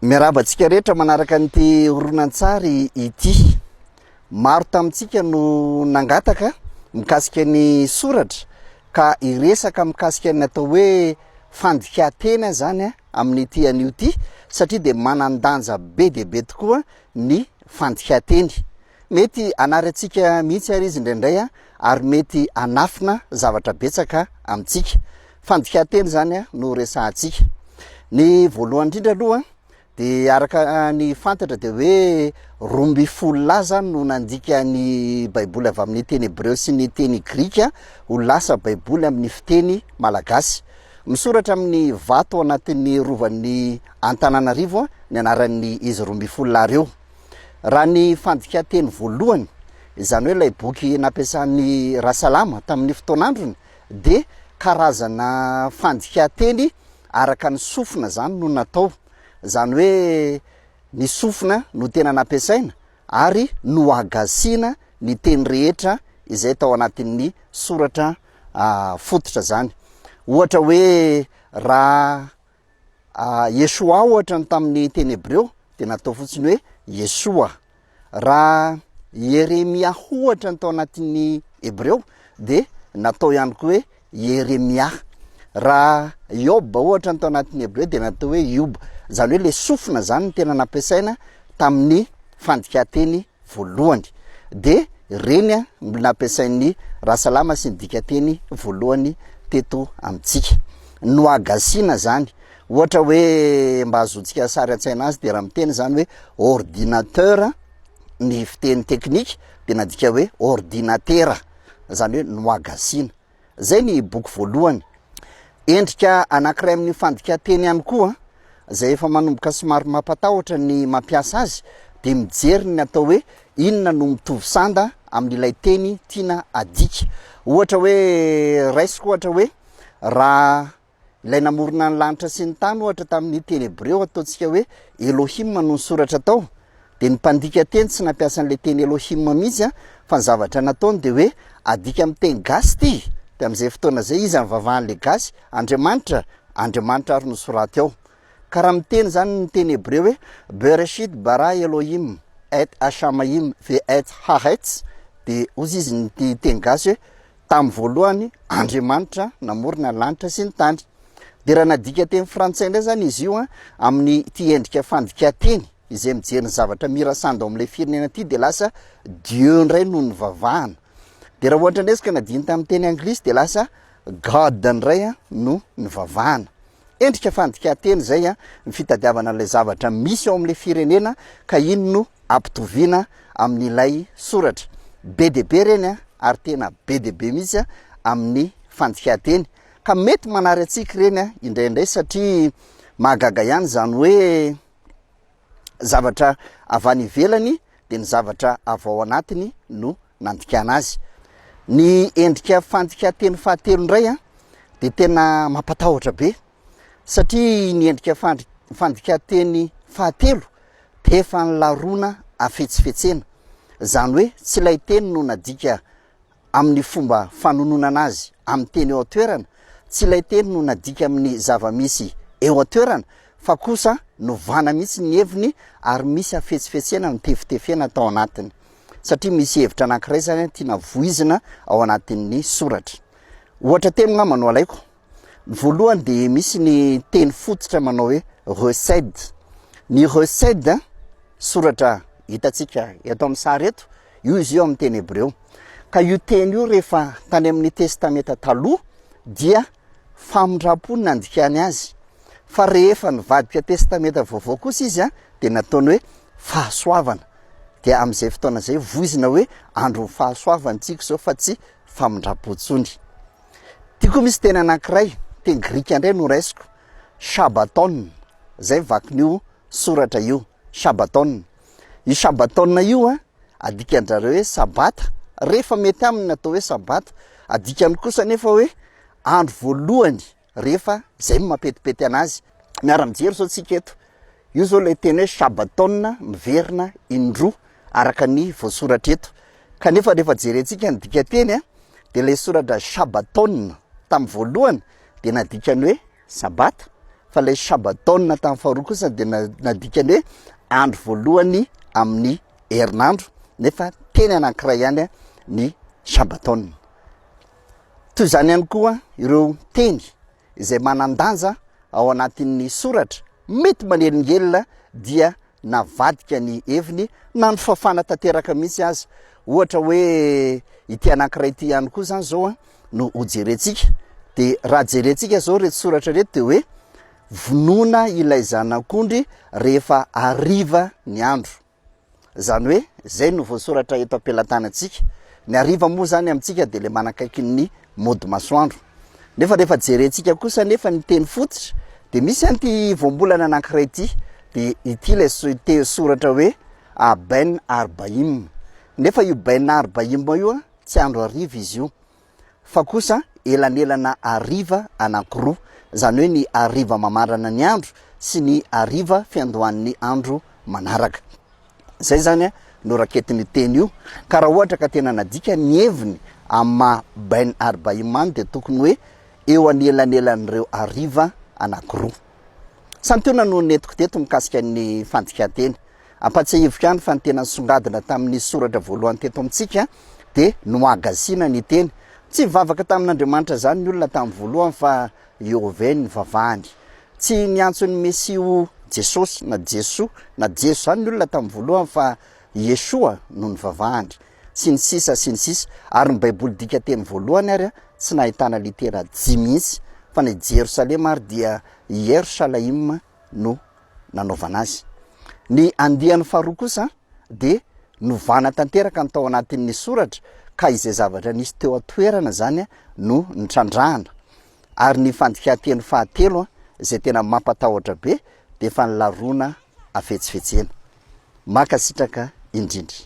Miarahaba antsika rehetra manaraka an'ity horonantsary ity. Maro tamintsika no nangataka mikasika ny soratra ka hiresaka mikasika ny atao hoe fandikan-tena izany amin'ity anio ity satria dia manan-danja be dia be tokoa ny fandikan-teny. Mety hanary antsika mihitsy ary izy indraindray ary mety hanafina zavatra betsaka amintsika. Fandikan-teny izany no resahantsika. Ny voalohany indrindra aloha dia araka ny fantatra dia hoe 12 lahy izany no nandika ny Baiboly avy amin'ny teny hebreo sy ny teny grika ho lasa Baiboly amin'ny fiteny malagasy. Misoratra amin'ny vato ao anatin'ny rovan'ny Antananarivo ny anaran'ny izy 12 lahy ireo. Raha ny fandikan-teny voalohany, izany hoe ilay boky nampiasan'i Rasalama tamin'ny fotoan'androny, dia karazana fandikan-teny araka ny sofina izany no natao. Izany hoe ny sofina no tena nampiasaina ary nohagasiana ny teny rehetra izay tao anatin'ny soratra fototra izany. Ohatra hoe raha Yeshua ohatra ny tamin'ny teny hebreo dia natao fotsiny hoe Yeshua. Raha Yeremia ohatra ny tao anatin'ny hebreo dia natao ihany koa hoe Yeremia. Raha Ioba ohatra ny tao anatin'ny hebreo dia natao hoe Ioba. Izany hoe ilay sofina izany no tena nampiasaina tamin'ny fandikan-teny voalohany. Dia ireny no nampiasain'ny Rasalama sy ny dikanteny voalohany teto amintsika. Nohagasiana izany. Ohatra hoe mba ahazoantsika sary an-tsaina azy dia raha miteny izany hoe ordinateur ny fiteny teknika dia nadika hoe ordinatera, izany hoe nohagasiana. Izay ny boky voalohany. Endrika anankiray amin'ny fandikan-teny ihany koa, izay efa manomboka somary mampatahotra ny mampiasa azy, dia mijery ny atao hoe inona no mitovy sanda amin'ilay teny tiana adika. Ohatra hoe raisiko ohatra hoe raha Ilay namorona ny lanitra sy ny tany, ohatra, tamin'ny teny hebreo ataontsika hoe Elohim no nisoratra tao, dia ny mpandika teny tsy nampiasa an'ilay teny Elohim mihitsy, fa ny zavatra nataony dia hoe adika amin'ny teny gasy ity, dia amin'izay fotoana izay iza no vavahan'ilay gasy? Andriamanitra, Andriamanitra ary no soraty ao. Ka raha miteny izany ny teny hebreo hoe Bereshit bara Elohim et hashamayim ve et haaretz, dia hozy izy ny teny gasy hoe Tamin'ny voalohany, Andriamanitra namorona ny lanitra sy ny tany. Dia raha nadika teny frantsay indray izany izy io amin'ity endrika fandikan-teny izay mijery ny zavatra mira sanda ao amin'ilay firenena ity dia lasa Dieu indray no nivavahana. Dia raha ohatra indray izy ka nadiny tamin'ny teny anglisy dia lasa God indray no nivavahana. Endrika fandikan-teny izay ny fitadiavana an'ilay zavatra misy ao amin'ilay firenena ka iny no ampitoviana amin'ilay soratra. Be dia be ireny ary tena be dia be mihitsy amin'ny fandikan-teny. Ka mety manary antsika ireny indraindray satria mahagaga ihany izany hoe zavatra avy any ivelany dia ny zavatra avy ao anatiny no nandikana azy. Ny endrika fandikan-teny fahatelo indray dia tena mampatahotra be. Satria ny endrika fandikan-teny fahatelo dia efa nilaroana hafetsifetsena, izany hoe tsy ilay teny no nadika amin'ny fomba fanononana azy amin'ny teny eo an-toerana, tsy ilay teny no nadika amin'ny zava-misy eo an-toerana, fa kosa novana mihitsy ny heviny ary misy hafetsifetsena notefitefena tao anatiny, satria misy hevitra anankiray izany tiana voizina ao anatin'ny soratra. Ohatra telo angamba no alaiko. Ny voalohany dia misy ny teny fototra manao hoe recède. Ny recède, soratra hitantsika eto amin'ny sary eto, io izy io amin'ny teny hebreo. Ka io teny io rehefa tany amin'ny Testamenta Taloha dia famindram-po no nandikany azy. Fa rehefa nivadika Testamenta Vaovao kosa izy dia nataony hoe fahasoavana. Dia amin'izay fotoana izay voizina hoe andron'ny fahasoavana isika izao fa tsy famindram-po intsony. Ty koa misy teny anankiray, teny grika indray no raisiko, Shabbaton, zay vakin'io soratra io, Shabbaton. Io Shabbaton io an, adikan-dRareo hoe Sabata, rehefa mety aminy ny atao hoe Sabata, adikany kosa anefa hoe andro voalohany rehefa zay no mampetipety anazy. Miara-mijery zao tsika eto, io zao ilay teny hoe Shabbaton miverina indroa araka ny voasoratra eto. Kanefa rehefa jerentsika ny dikanteny a, dia ilay soratra Shabbaton tamin'ny voalohany dia nadikany hoe Sabata, Fa ilay Shabbaton tamin'ny faharoa kosa dia nadikany hoe andro voalohany amin'ny herinandro, nefa teny anankiray ihany ny Shabbaton. Toy izany ihany koa ireo teny izay manan-danja ao anatin'ny soratra mety manelingelina dia navadika ny heviny na nofafana tanteraka mihitsy aza. Ohatra hoe ity anankiray ity ihany koa izany izao no hojerentsika. Dia raha jerentsika izao ireto soratra ireto dia hoe vonoina ilay zanak'ondry rehefa hariva ny andro. Izany hoe izay no voasoratra eto am-pelatanantsika. Ny hariva moa izany amintsika dia ilay manakaiky ny mody masoandro. Nefa rehefa jerentsika kosa anefa ny teny fototra dia misy an'ity voambolana anankiray ity, dia ity ilay teny soratra hoe Ben Arbaim. Nefa io Ben Arbaim io tsy andro hariva izy io fa kosa elanelana hariva anankiroa, izany hoe ny hariva mamarana ny andro sy ny hariva fiandohan'ny andro manaraka. Izay izany no raketin'io teny io, ka raha ohatra ka tena nadika ny heviny amin'ny maha Ben Arbaim any dia tokony hoe eo anelanelan'ireo hariva anankiroa. Santionany no nentiko teto mikasika ny fandikan-teny. Ampatsiahiviko ihany fa ny tena nisongadina tamin'ny soratra voalohany teto amintsika dia nohagasiana ny teny. Tsy nivavaka tamin'Andriamanitra izany ny olona tamin'ny voalohany fa Iehôveh nivavahany. Tsy niantso ny Mesia ho Jesosy na Jesoa na Jeso izany ny olona tamin'ny voalohany fa Yeshua no nivavahany. Sy ny sisa sy ny sisa. Ary ny Baiboly dikanteny voalohany ary tsy nahitana litera J mihitsy fa ny Jerosalema ary dia Ieroshalaim no nanaovana azy. Ny andiany faharoa kosa dia novana tanteraka ny tao anatin'ny soratra ka izay zavatra nisy teo an-toerana izany no nitrandrahana. Ary ny fandikan-teny fahatelo izay tena mampatahotra be dia efa nilaroana hafetsifetsena. Mankasitraka indrindra.